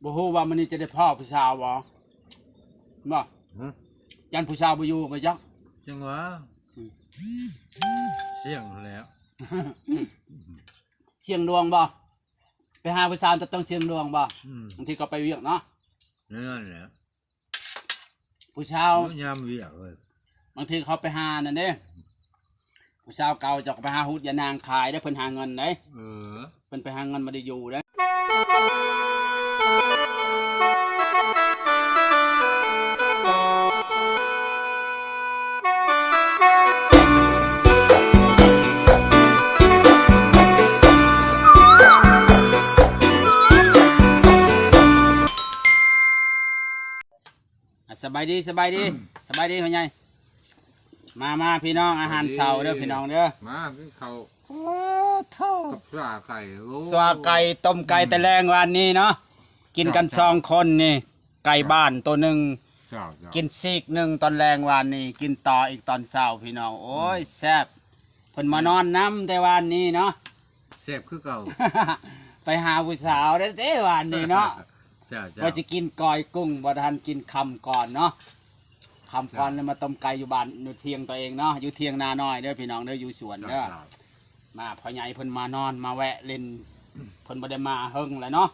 ບໍ່ຮູ້ວ່າມື້ນີ້ຈະໄດ້ພໍ້ຜູ້ສາວບໍ່? ບໍ່? ຫຶ? ຢ້ານຜູ້ສາວບໍ່ຢູ່ບໍ່ຈັກ. ຈັ່ງຫວາ. ອືມ. ສ່ຽງຫັ້ນແຫຼ້ວ. ສ່ຽງດວງບໍ່? ໄປຫາຜູ້ສາວຈະຕ້ອງສ່ຽງດວງບໍ່? ອືມ. ບາງທີກໍໄປວຽກເນາະ. ແນວນັ້ນແຫຼະ. ຜູ້ສາວ ໂອ້ ຍາມວຽກເວີຍ. ບາງທີເຂົາໄປຫານັ້ນເດ້ ຜູ້ສາວເກົ່າເຈົ້າກໍໄປຫາຮູດຢານາງຂາຍເດ້ ເພິ່ນຫາເງິນເດ້. ເອີ ເພິ່ນໄປຫາເງິນບໍ່ໄດ້ຢູ່ເດ້. ອ່ະ ສະບາຍດີ ສະບາຍດີ ສະບາຍດີພໍ່ໃຫຍ່. ມາ ມາ ພີ່ນ້ອງ ອາຫານເຊົ້າເດີ ສະບາຍດີພີ່ນ້ອງເດີ. ມາກິນເຂົ້າ. ໂອ້ໂທ້ ກັບຊາໄກ່. ໂອ້ ຊາໄກ່ ຕົ້ມໄກ່ ອືມ ແຕ່ແລງວານນີ້ເນາະ. ກິນກັນ ເຈົ້າ ສອງຄົນນີ້ ເຈົ້າ ໄກ່ບ້ານໂຕໜຶ່ງ. ເຈົ້າ ເຈົ້າ ກິນຊີກໜຶ່ງຕອນແລງວານນີ້ ກິນຕໍ່ອີກຕອນເຊົ້າ ພີ່ນ້ອງ. ໂອ້ຍ ອືມ ແຊບ. ເພິ່ນມານອນນຳແຕ່ວານນີ້ເນາະ. ແຊບຄືເກົ່າ. ໄປຫາຜູ້ສາວໄດ້ເດ້ວານນີ້ເນາະ. ເຈົ້າ ເຈົ້າ ວ່າຊິກິນກ້ອຍກຸ້ງ ບໍ່ທັນກິນຄ່ຳກ່ອນເນາະ. ຄ່ຳກ່ອນ ເຈົ້າ ແລ້ວມາຕົ້ມໄກ່ຢູ່ບ້ານ ຢູ່ຖຽງຕົວເອງເນາະ. ຢູ່ຖຽງນານ້ອຍເດີພີ່ນ້ອງເດີ ຢູ່ສວນເດີ. ເຈົ້າ ເຈົ້າ ມາ ພໍ່ໃຫຍ່ເພິ່ນມານອນມາແວະຫຼິ້ນ ເພິ່ນບໍ່ໄດ້ມາເຫິງແລ້ວເນາະ.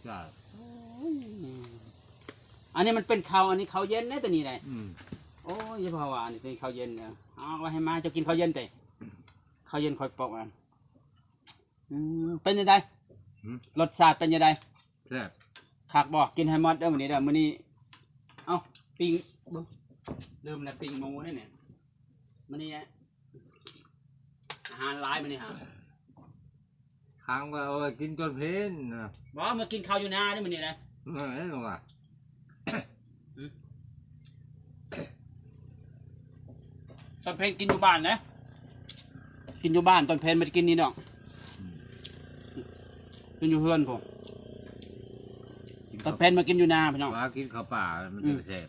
ເຈົ້າ ໂອ້ຍ ອັນນີ້ມັນເປັນເຂົ້າ ອັນນີ້ເຂົ້າເຢັນເດ້ຕົວນີ້ໄດ໋. ອືມ ໂອ້ຍ ຢ່າວ່າ ອັນນີ້ເປັນເຂົ້າເຢັນ. ເອົາ ເອົາໄວ້ໃຫ້ມາ ເຈົ້າກິນເຂົ້າເຢັນຕິ? ເຂົ້າເຢັນຂ້ອຍປົກອະ. ອືມ ເປັນຈັ່ງໃດ? ຫຶ? ລົດຊາດເປັນຈັ່ງໃດ? ແຊບ. ຄັກບໍ່? ກິນໃຫ້ໝົດເດີມື້ນີ້ເດີ. ມື້ນີ້ ເອົ້າ ປີ້ງ ເບິ່ງ ລືມແລ້ວ ປີ້ງໝູເດ້ນີ້. ມື້ນີ້ອາຫານຫຼາຍມື້ນີ້ຫາ. ຄ້າງວ່າເອົາໄວ້ກິນຕອນເພນນະ. ບໍ່ ມາກິນເຂົ້າຢູ່ນາເດ້ມື້ນີ້ນະ. ເອີ ວ່າ ອືມ ຕອນເພນກິນຢູ່ບ້ານນະ. ກິນຢູ່ບ້ານ ຕອນເພນບໍ່ໄດ້ກິນນີ້ດອກ. ອືມ ກິນຢູ່ເຮືອນພຸ້ນ. ຕອນເພນມາກິນຢູ່ນາພີ່ນ້ອງ. ວ່າກິນເຂົ້າປ່າມັນ ອືມ ຈະແຊບ.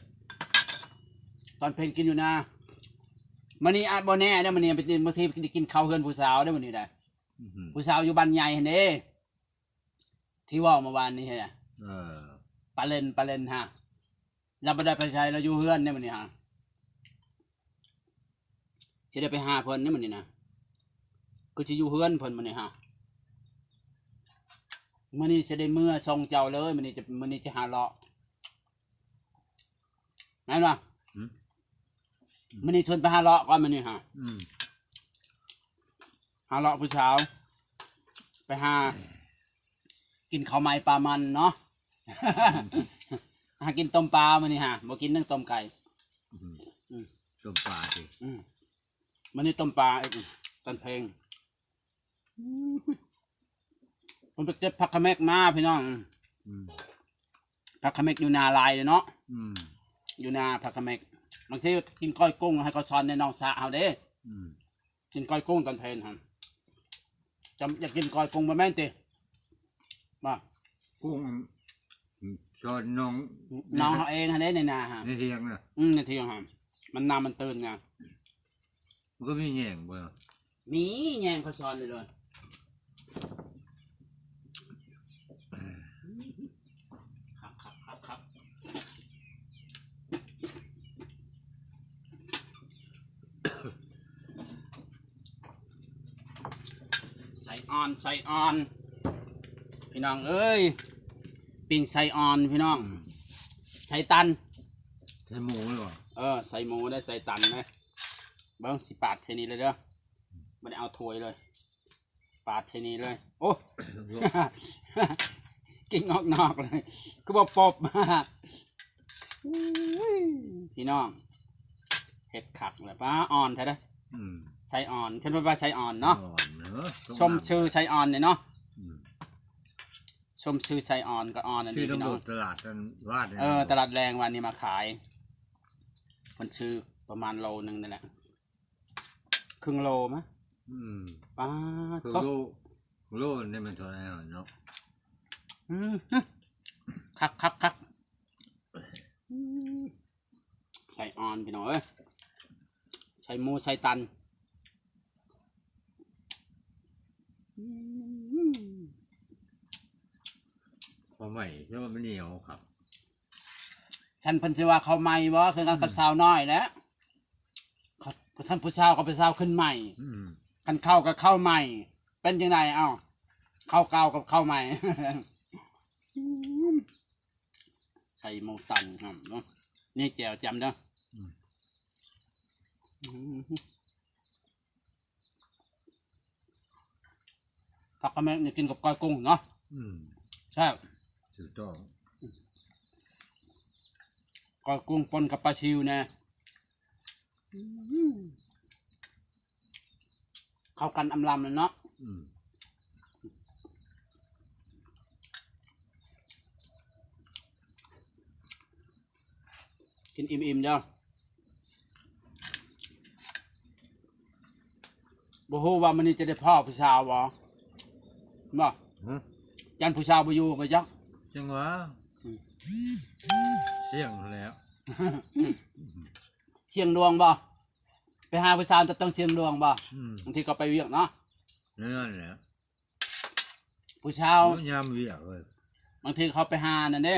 ຕອນເພນກິນຢູ່ນາ. ມື້ນີ້ອາດບໍ່ແນ່ເດ້ ມື້ນີ້ບາງທີໄປກິນເຂົ້າເຮືອນຜູ້ສາວເດ້ມື້ນີ້ໄດ໋. ອືມ ຜູ້ສາວຢູ່ບ້ານໃຫຍ່ຫັ້ນເດ້ ທີ່ເວົ້າເມື່ອວານນີ້ຫັ້ນນະ. ເອີ ປາເລັນ ປາເລັນຫາ ລາວບໍ່ໄດ້ໄປໃສ ລາວຢູ່ເຮືອນເດ້ມື້ນີ້ຫາ. ຊິໄດ້ໄປຫາເພິ່ນເດ້ມື້ນີ້ນະ. ຄືຊິຢູ່ເຮືອນເພິ່ນມື້ນີ້ຫາ. ມື້ນີ້ຊິໄດ້ເມືອສົ່ງເຈົ້າເລີຍ ມື້ນີ້ຈະ ມື້ນີ້ຈະຫາເລາະ. ແມ່ນບໍ່? ຫື? ມື້ນີ້ຊວນໄປຫາເລາະກ່ອນມື້ນີ້ຫາ. ອືມ ຫາເລາະຜູ້ສາວ ໄປຫາກິນເຂົ້າໃໝ່ປາມັນເນາະ. ຫາກິນຕົ້ມປາມື້ນີ້ຫາ ບໍ່ກິນໜຶ້ງຕົ້ມໄກ່. ອືມ ອືມ ຕົ້ມປາຕິ. ອືມ ມື້ນີ້ຕົ້ມປາອີກ ຕອນເພນ. ອືມ ເພິ່ນໄປເກັບຜັກຂະແມັກມາພີ່ນ້ອງ. ອືມ ຜັກຂະແມັກຢູ່ນາຫຼາຍເດເນາະ. ອືມ ຢູ່ນາຜັກຂະແມັກ ບາງທີກິນກ້ອຍກຸ້ງໃຫ້ເຂົາສອນໃນໜອງສະເຮົາເດ້. ອືມ ກິນກ້ອຍກຸ້ງຕອນເພນຫັ້ນ. ຈຳ ຢາກກິນກ້ອຍກຸ້ງບໍ່ແມ່ນຕິ? ມາ ກຸ້ງ ສອນໜອງ ໜອງເຮົາເອງຫັ້ນເດ້ໃນນາຫະ ໃນຖຽງນະ. ອືມ ໃນຖຽງຫັ້ນ ມັນນ້ຳມັນຕື້ນນະ. ມັນກໍມີແຍງບໍ່? ມີແຍງເຂົາສອນເລີຍ. ຄັກໆໆໆ ໄສ້ອ່ອນ ໄສ້ອ່ອນ ພີ່ນ້ອງເອີຍ. ປີ້ງໄສ້ອ່ອນພີ່ນ້ອງ. ໄສ້ຕັນ ໄສ້ໝູເລີຍຫວາ? ເອີ ໄສ້ໝູເດ້ ໄສ້ຕັນເດ້. ເບິ່ງ ຊິປາດໃສ່ນີ້ເລີຍເດີ ບໍ່ໄດ້ເອົາຖ້ວຍເລີຍ. ປາດໃສ່ນີ້ເລີຍ. ໂອ້ ກິນງອກນອກເລີຍ ຄືບໍ່ປົບ. ອູ້ຍ ພີ່ນ້ອງ ເຮັດຄັກແລ້ວ. ປາອ່ອນແທ້ເດ້. ອືມ ໄສ້ອ່ອນ ເພິ່ນວ່າໄສ້ອ່ອນເນາະ. ອ່ອນເນາະ ຊົມຊື່ໄສ້ອ່ອນນີ້ເນາະ. ອືມ ຊົມຊື່ໄສ້ອ່ອນກໍອ່ອນ. ອັນນີ້ພີ່ນ້ອງ ຕະຫຼາດອັນວາດນີ້. ເອີ ຕະຫຼາດແລງວານນີ້ມາຂາຍ. ເພິ່ນຊື້ປະມານໂລໜຶ່ງນີ້ແຫຼະ ເຄິ່ງໂລມະ. ອືມ ປາດ ເຄິ່ງໂລ ໂລນີ້ແມ່ນເທົ່າໃດເນາະ? ອືມ ຄັກໆໆ. ອືມ ໄສ້ອ່ອນພີ່ນ້ອງເອີຍ ໄສ້ໝູໄສ້ຕັນ. ອືມ ພໍໃໝ່ ແລ້ວມັນໜຽວຄັກ. ຄັນເພິ່ນຊິວ່າເຂົ້າໃໝ່ບໍ່ ຄືກັນກັບຊາວນ້ອຍແຫຼະ. ຄັນຜູ້ຊາວກໍເປັນຊາວຂຶ້ນໃໝ່ ອືມ ຄັນເຂົ້າກໍເຂົ້າໃໝ່. ເປັນຈັ່ງໃດ ເອົ້າ ເຂົ້າເກົ່າກັບເຂົ້າໃໝ່. ໃສ່ໝູຕັນຫອມເນາະ ນີ້ແຈ່ວຈຳເດີ. ອືມ ອືມ ຜັກກະແມງນີ້ກິນກັບກ້ອຍກຸ້ງເນາະ. ອືມ ແຊບ ຖືກຕ້ອງ. ກ້ອຍກຸ້ງປົນກັບປາຊິວແດ່. ອືມ ເຂົ້າກັນອຳລຳເລີຍເນາະ. ອືມ ກິນອີ່ມໆເດີ. ບໍ່ຮູ້ວ່າມື້ນີ້ຈະໄດ້ພໍ້ຜູ້ສາວບໍ່ ບໍ່? ຫື? ຢ້ານຜູ້ສາວບໍ່ຢູ່ບໍ່ຈັກ. ຈັ່ງຫວາ ອືມ ສ່ຽງຫັ້ນແຫຼະ. ສ່ຽງດວງບໍ່? ໄປຫາຜູ້ສາວຈະຕ້ອງສ່ຽງດວງບໍ່? ອືມ ບາງທີກໍໄປວຽກເນາະ. ແນວນັ້ນແຫຼະ. ຜູ້ສາວ ໂອ້ຍ ຍາມວຽກເອີຍ ບາງທີເຂົາໄປຫານັ້ນເດ້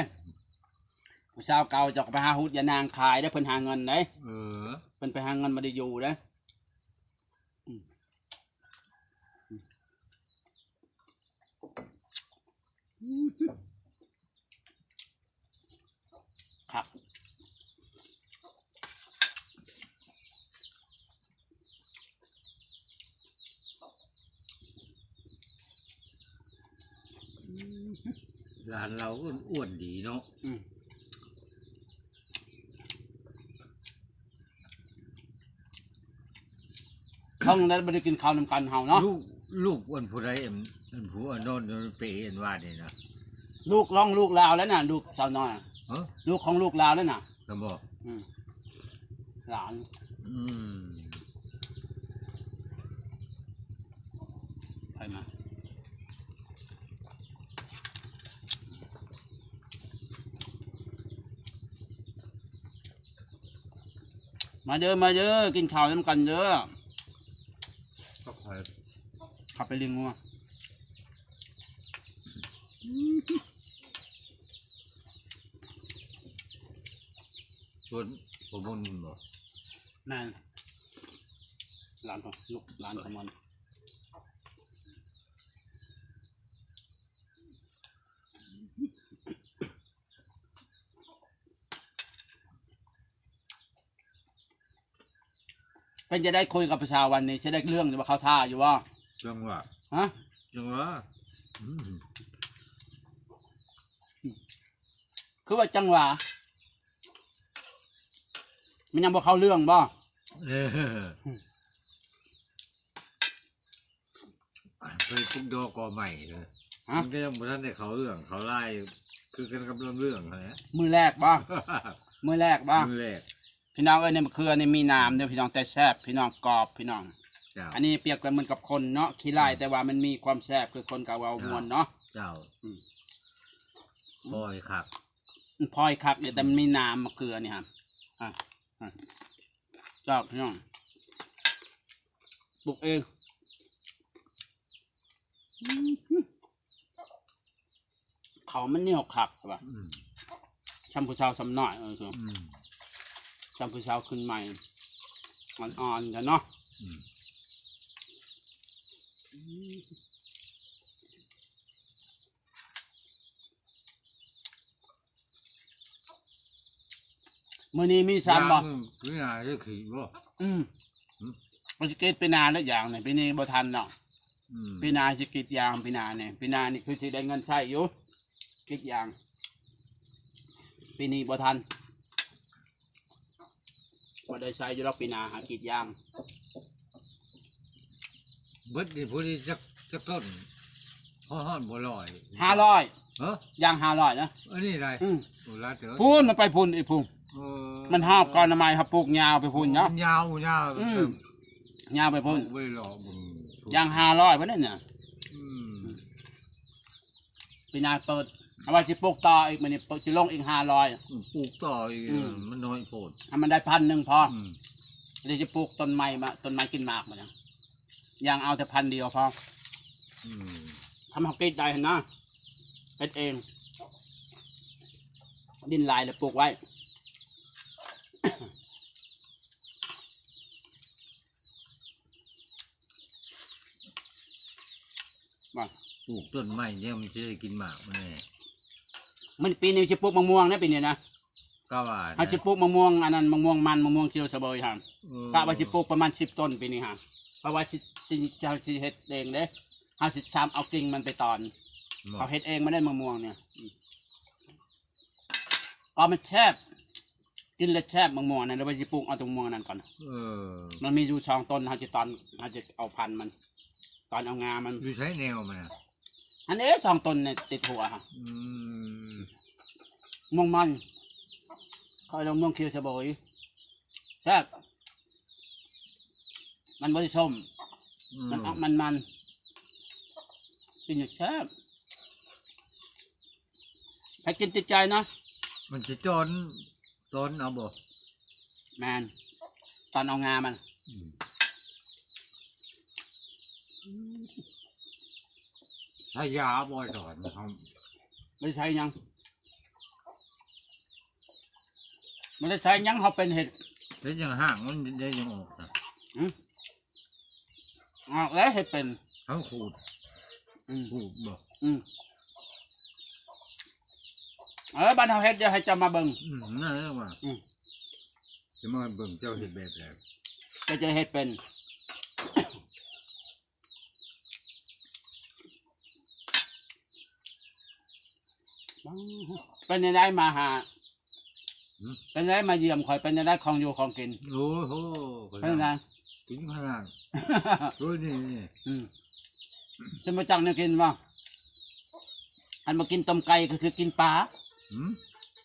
ຜູ້ສາວເກົ່າເຈົ້າກໍໄປຫາຮູດຢານາງຂາຍເດ້ ເພິ່ນຫາເງິນເດ້. ເອີ ເພິ່ນໄປຫາເງິນບໍ່ໄດ້ຢູ່ເດ້. ອືມ ອືມ ຄັກ. ຫຼານລາວອ້ວນໆ ດີເນາະ. ອືມ ເຮົາຍັງໄດ້ບໍ່ໄດ້ກິນເຂົ້ານຳກັນເຮົາເນາະ. ລູກ ລູກອັນຜູ້ໃດ ອັນ ອັນຜູ້ອັນໂນ້ນເປອັນວ່ານີ້ນະ ລູກລອງ ລູກລາວແລ້ວນະ ລູກສາວນ້ອຍ. ຮະ? ລູກຂອງລູກລາວແລ້ວນະ. ກະບອກ ອືມ ຫຼານ ອືມ ໄປມາ. ມາເດີ ມາເດີ ກິນເຂົ້ານຳກັນເດີ. ກັບໃຜ? ເຂົ້າໄປລ້ຽງງົວ. ຊວນພໍ່ບຸນບໍ່? ແມ່ນ ຫຼານຂອງ ລູກຫຼານຂອງມັນ. ເປັນຈັ່ງໃດ ຄຸຍກັບຜູ້ສາວວັນນີ້ ຊິໄດ້ເລື່ອງຢູ່ບໍ່? ເຂົາຖ້າຢູ່ບໍ່? ຈັ່ງຫວະ ຮະ? ຈັ່ງຫວະ ອືມ ຄືວ່າຈັ່ງຫວະ ມັນຍັງບໍ່ເຂົ້າເລື່ອງບໍ່? ເອີ ເຄີຍປຸກດອກກໍໃໝ່ເລີຍ ຮະ? ມັນກໍຍັງບໍ່ທັນໄດ້ເຂົ້າເລື່ອງເຂົ້າລາຍ ຄືກັນກັບລຳເລື່ອງຫັ້ນແຫຼະ. ມື້ແລກບໍ່? ມື້ແລກບໍ່? ມື້ແລກ. ພີ່ນ້ອງເອີຍ ໃນມະເຂືອນີ້ມີໜາມເດີພີ່ນ້ອງ ແຕ່ແຊບພີ່ນ້ອງ ກອບພີ່ນ້ອງ. ເຈົ້າ ອັນນີ້ປຽບກັນເໝືອນກັບຄົນເນາະ ຂີ້ຮ້າຍ ເຈົ້າ ແຕ່ວ່າມັນມີຄວາມແຊບ ຄືຄົນກໍເວົ້າ ເຈົ້າ ມ່ວນເນາະ. ເຈົ້າ ອືມ ພໍໃຫ້ຄັກ ພໍໃຫ້ຄັກເດ ແຕ່ມັນມີໜາມມະເຂືອນີ້ຫັ້ນ. ອ່ະ ອ່ະ ເຈົ້າ ພີ່ນ້ອງ ປຸກເອງ. ເຂົ້າມັນໜຽວຄັກວ່າ ອືມ ຊ່ຳຜູ້ສາວຊ່ຳນ້ອຍ ເອີ ອືມ ຊ່ຳຜູ້ສາວຂຶ້ນໃໝ່ ອ່ອນໆ ກັນເນາະ. ອືມ ມື້ນີ້ມີຊ້ຳບໍ່? ຢາງປີໜ້າຈະຂີດບໍ່? ອືມ ຫື ມັນຊິກິດປີໜ້າແລ້ວຢາງນີ້ ປີນີ້ບໍ່ທັນເນາະ. ອືມ ປີໜ້າຊິກິດຢາງ ປີໜ້ານີ້ ປີໜ້ານີ້ຄືຊິໄດ້ເງິນໃຊ້ຢູ່ ກິດຢາງ ປີນີ້ບໍ່ທັນ. ບໍ່ໄດ້ໃຊ້ຢູ່ດອກ ປີໜ້າຫາກຣີດຢາງ. ເບິດນີ້ຜູ້ນີ້ຈັກ ຈັກຕົ້ນ? ຮອດ ຮອດບໍ່ຮ້ອຍ? ຫ້າຮ້ອຍ. ຮະ? ຢາງຫ້າຮ້ອຍນະ. ອັນນີ້ໃດ? ອືມ ໂອ້ ຫຼາຍເຕີບ. ພຸ້ນ ມັນໄປພຸ້ນອີກພຸ້ນ. ເອີ ມັນຮອບກ່ອນນະໄມ້ ເຮົາປູກຍາວໄປພຸ້ນເນາະ. ຍາວ ຍາວ. ອືມ ຍາວໄປພຸ້ນ. ຢາງຫ້າຮ້ອຍພຸ້ນນະ. ອືມ ປີໜ້າເປີດ ເຮົາວ່າຊິປູກຕໍ່ອີກ ມື້ນີ້ ຊິລົງອີກຫ້າຮ້ອຍ. ອືມ ປູກຕໍ່ອີກ. ອືມ ມັນນ້ອຍໂພດ ໃຫ້ມັນໄດ້ພັນໜຶ່ງພໍ. ອືມ ແລ້ວຊິປູກຕົ້ນໄມ້ມາ ຕົ້ນໄມ້ກິນໝາກມາຫຍັງ ຢາງເອົາແຕ່ພັນດຽວພໍ. ອືມ ທຳເຮົາກິດໄດ້ຫັ້ນນະ ເຮັດເອງ. ດິນຫຼາຍແລ້ວປູກໄວ້ ວ່າ ປູກຕົ້ນໄມ້ແນວມັນຊິໄດ້ກິນໝາກມັນແດ່. ມັນປີນີ້ຊິປູກມະມ່ວງນະ ປີນີ້ນະ ກະວ່ານະ ເຮົາຊິປູກມະມ່ວງ ອັນນັ້ນ ມະມ່ວງມັນ ມະມ່ວງຂຽວສະເບົຍຫັ້ນ ເອີ ກະວ່າຊິປູກປະມານສິບຕົ້ນປີນີ້ຫັ້ນ ເພາະວ່າຊິ ຊິ ເຮົາຊິເຮັດເອງເດ້ ເຮົາຊິຊາມເອົາກິ່ງມັນໄປຕອນ ເຮົາເຮັດເອງມາໄດ້ມະມ່ວງນີ້ ອືມ ກໍມັນແຊບ ກິນແລ້ວແຊບ ມະມ່ວງນັ້ນ ແລ້ວວ່າຊິປູກເອົາແຕ່ມະມ່ວງນັ້ນກ່ອນ ເອີ ມັນມີຢູ່ສອງຕົ້ນ ເຮົາຈະຕອນ ເຮົາຈະເອົາພັນມັນ ຕອນເອົາງາມັນ ຢູ່ໃສແນວມັນນະ? ອັນນີ້ສອງຕົ້ນນີ້ຕິດຫົວ ອືມ ມ່ວງມັນ ເຂົາເອີ້ນວ່າມ່ວງຂຽວສະເບົຍ ແຊບ ມັນບໍ່ໄດ້ສົ້ມ ອືມ ມັນອອກມັນໆ ກິນແຊບ ໃຜກິນຕິດໃຈນະ ມັນຊິຕອນ ຕອນເອົາບໍ່? ແມ່ນ ຕອນເອົາງາມັນ ອືມ ໃຊ້ຢາບໍ່ຕອນເຮົາ ບໍ່ໄດ້ໃຊ້ຫຍັງ ບໍ່ໄດ້ໃຊ້ຫຍັງ ເຮົາເປັນເຫັດ ເຮັດຫຍັງຫາກມັນໄດ້ຫຍັງອອກນະ ຫື ອອກແລ້ວເຮັດເປັນ ເຮົາຂູດ ອືມ ຂູດບໍ່ ອືມ ເອີ ບ້ານເຮົາເຮັດ ດຽວໃຫ້ເຈົ້າມາເບິ່ງ ອືມ ນັ້ນແຫຼະວ່າ ອືມ ຈະມາເບິ່ງເຈົ້າເຮັດແບບໃດ ເຈົ້າຈະເຮັດເປັນ ເປັນແນວໃດມາຫາ ຫື ເປັນແນວໃດມາຢ້ຽມຂ້ອຍ ເປັນແນວໃດຂອງຢູ່ຂອງກິນ ໂອ້ໂຫ ເປັນຈັ່ງໃດ ກິນຂະໜາດ ໂອ້ຍ ນີ້ ນີ້ ອືມ ເປັນບໍ່ຈັກແນວກິນບໍ່? ຄັນບໍ່ກິນຕົ້ມໄກ່ກໍຄືກິນປາ ຫື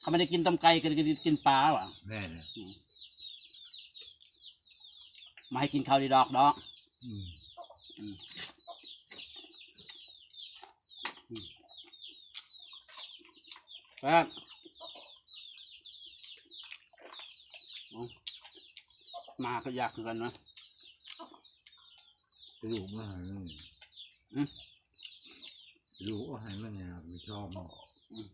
ຄັນບໍ່ໄດ້ກິນຕົ້ມໄກ່ກໍຄືກິນປາຫວາ ແມ່ນແຫຼະ ອືມ ມາໃຫ້ກິນເຂົ້າດີດອກເນາະ ອືມ ອືມ ອືມ ແຊບ ເອົ້າ ໝາກໍຢາກຄືກັນນະ ກະດູກມັນຫາຍ ຫື ກະດູກເອົາໃຫ້ມັນແດ່ ມັນຊອມ ອືມ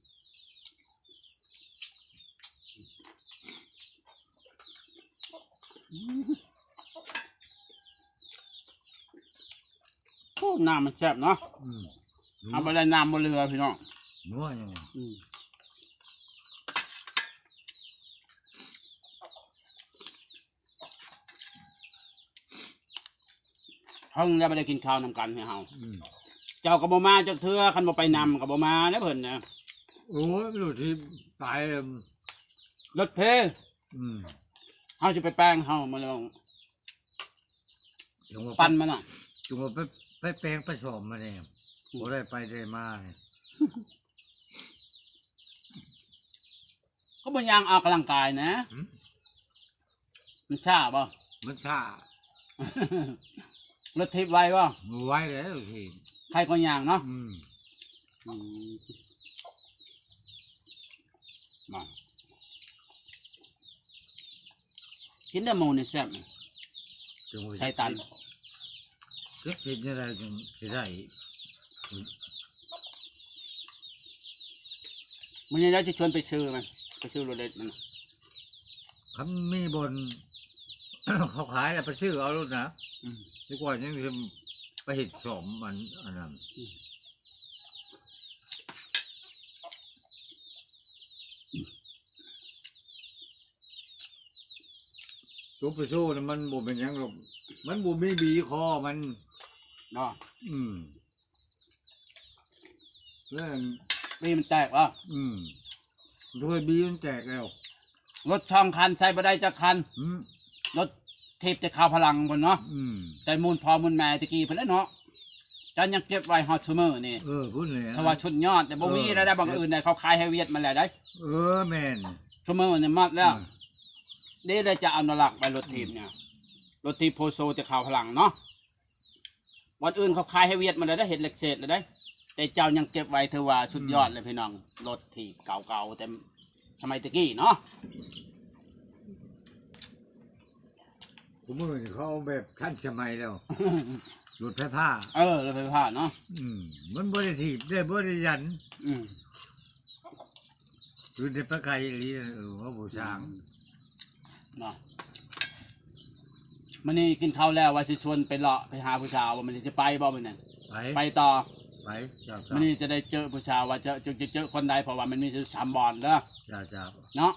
ອືມ ໂອ້ ນ້ຳມັນແຊບເນາະ ອືມ ເອົາໄປໄດ້ນ້ຳບໍ່ເຫຼືອພີ່ນ້ອງ ນົວ ອືມ ເພິ່ນແລ້ວບໍ່ໄດ້ກິນຂ້າວນຳກັນໃຫ້ເຮົາ ອືມ ເຈົ້າກໍບໍ່ມາຈັກເທື່ອ ຄັນບໍ່ໄປນຳກໍບໍ່ມາເດ້ເພິ່ນນະ ໂອ້ຍ ລົດທີ່ຕາຍ ລົດເພ ອືມ ເຮົາຊິໄປແປງເຮົາມາລອງ ຈັ່ງວ່າ ປັ່ນມັນນະ ຈັ່ງວ່າໄປ ໄປແປງໄປສ້ອມມາແດ່ ອືມ ບໍ່ໄດ້ໄປໄດ້ມານີ້ ກໍບໍ່ຍ່າງອອກກຳລັງກາຍນະ ຫື ມັນຊ້າບໍ່? ມັນຊ້າ ລົດຖີບໄວບໍ່? ໄວແລ້ວ ລົດຖີບ ໄຄກວ່າຍ່າງເນາະ ອືມ ອືມ ມາ ກິນແຕ່ໝູນີ້ແຊບ ໃສ່ຕັນ ຈັກຊິເຮັດແນວໃດຈັ່ງຊິໄດ້ ມື້ນີ້ລາວຊິຊວນໄປຊື້ມັນ ໄປຊື້ລົດເລັດມັນ ຄັນມີບ່ອນເຂົາຂາຍແລ້ວໄປຊື້ເອົາໂລດນະ ອືມ ດີກວ່າຍັງຊິໄປເຮັດສ້ອມອັນ ອັນນັ້ນ ອືມ ຕົວປະໂຊນະມັນບໍ່ແມ່ນຫຍັງດອກ ມັນບໍ່ມີບີຄໍມັນເນາະ ອືມ ແລ້ວ ບີມັນແຕກເນາະ ອືມ ໂດຍບີມັນແຕກແລ້ວ ລົດສອງຄັນໃສ່ບໍ່ໄດ້ຈັກຄັນ ອືມ ລົດຖີບແຕ່ຄາວພະລັງພຸ້ນເນາະ ອືມ ໃສ່ມູນພໍ່ມູນແມ່ແຕ່ກີ້ພຸ້ນແຫຼະເນາະ ເຈົ້າຍັງເກັບໄວ້ຮອດຊຸມື້ນີ້ ເອີ ພຸ້ນແຫຼະ ຖ້າວ່າສຸດຍອດ ແຕ່ບໍ່ມີ ເອີ ແລ້ວໄດ້ ບັງເອີນໄດ້ ເຂົາຂາຍໃຫ້ຫວຽດມາແລ້ວໄດ໋ ເອີ ແມ່ນ ຊຸມື້ນີ້ໝົດແລ້ວ ເອີ ເດ້ ແລ້ວຈະອະນຸລັກໄວ້ລົດຖີບນີ້ ອືມ ລົດຖີບໂພໂຊແຕ່ຄາວພະລັງເນາະ ບ່ອນອື່ນເຂົາຂາຍໃຫ້ຫວຽດໝົດແລ້ວເດ້ ເຮັດເຫຼັກເສດແລ້ວເດ້ ແຕ່ເຈົ້າຍັງເກັບໄວ້ ຖືວ່າສຸດຍອດ ອືມ ເລີຍພີ່ນ້ອງ ລົດຖີບເກົ່າໆ ແຕ່ສະໄໝແຕ່ກີ້ເນາະ ຊຸມື້ນີ້ເຂົາເອົາແບບທັນສະໄໝແລ້ວ ລົດໄຟຟ້າ ເອີ ລົດໄຟຟ້າເນາະ ອືມ ມັນບໍ່ໄດ້ຖີບເດ້ ບໍ່ໄດ້ຢັນ ອືມ ຄືໄດ້ໄປໄກອີ່ຫຼີ ເອີ ວ່າບໍ່ຊ່າງ ອືມ ເນາະ. ມື້ນີ້ກິນເຂົ້າແລ້ວວ່າຊິຊວນໄປເລາະໄປຫາຜູ້ສາວ ວ່າມື້ນີ້ຊິໄປບໍ່ມື້ນີ້? ໄປ ໄປຕໍ່ ໄປ ເຈົ້າໆ. ມື້ນີ້ຈະໄດ້ເຈີຜູ້ສາວ ວ່າຈະ ຈະ ຈະເຈີຄົນໃດ ເພາະວ່າມັນມີຢູ່ສາມບ່ອນເດີ ເຈົ້າໆ ເນາະ.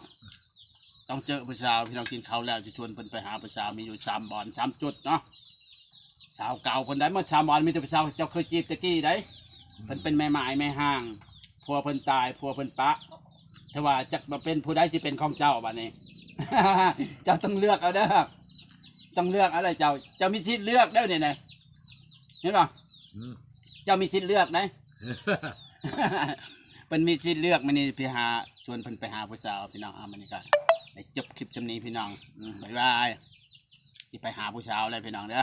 ຕ້ອງເຈີຜູ້ສາວ ພີ່ນ້ອງ ກິນເຂົ້າແລ້ວຊິຊວນເພິ່ນໄປຫາຜູ້ສາວ ມີຢູ່ສາມບ່ອນ ສາມຈຸດເນາະ. ສາວເກົ່າເພິ່ນໄດ້ໝົດສາມບ່ອນ ມີແຕ່ຜູ້ສາວເຈົ້າເຄີຍຈີບແຕ່ກີ້ໃດ໋ ອືມ ເພິ່ນເປັນແມ່ໝ້າຍແມ່ຮ້າງ ຜົວເພິ່ນຕາຍ ຜົວເພິ່ນປະ ແຕ່ວ່າຈັກມາເປັນຜູ້ໃດຊິເປັນຂອງເຈົ້າບາດນີ້ ເຈົ້າຕ້ອງເລືອກເອົາເດີ ຕ້ອງເລືອກເອົາເດີເຈົ້າ ເຈົ້າມີສິດເລືອກເດີນີ້ນະ ເຫັນບໍ່? ອືມ ເຈົ້າມີສິດເລືອກໃດ໋ ເພິ່ນມີສິດເລືອກ. ມື້ນີ້ໄປຫາ ຊວນເພິ່ນໄປຫາຜູ້ສາວ ພີ່ນ້ອງ. ເອົາ ມື້ນີ້ກໍໄດ້ຈົບຄລິບສ່ຳນີ້ ພີ່ນ້ອງ ອືມ ບາຍບາຍ. ຊິໄປຫາຜູ້ສາວແລ້ວ ພີ່ນ້ອງເດີ.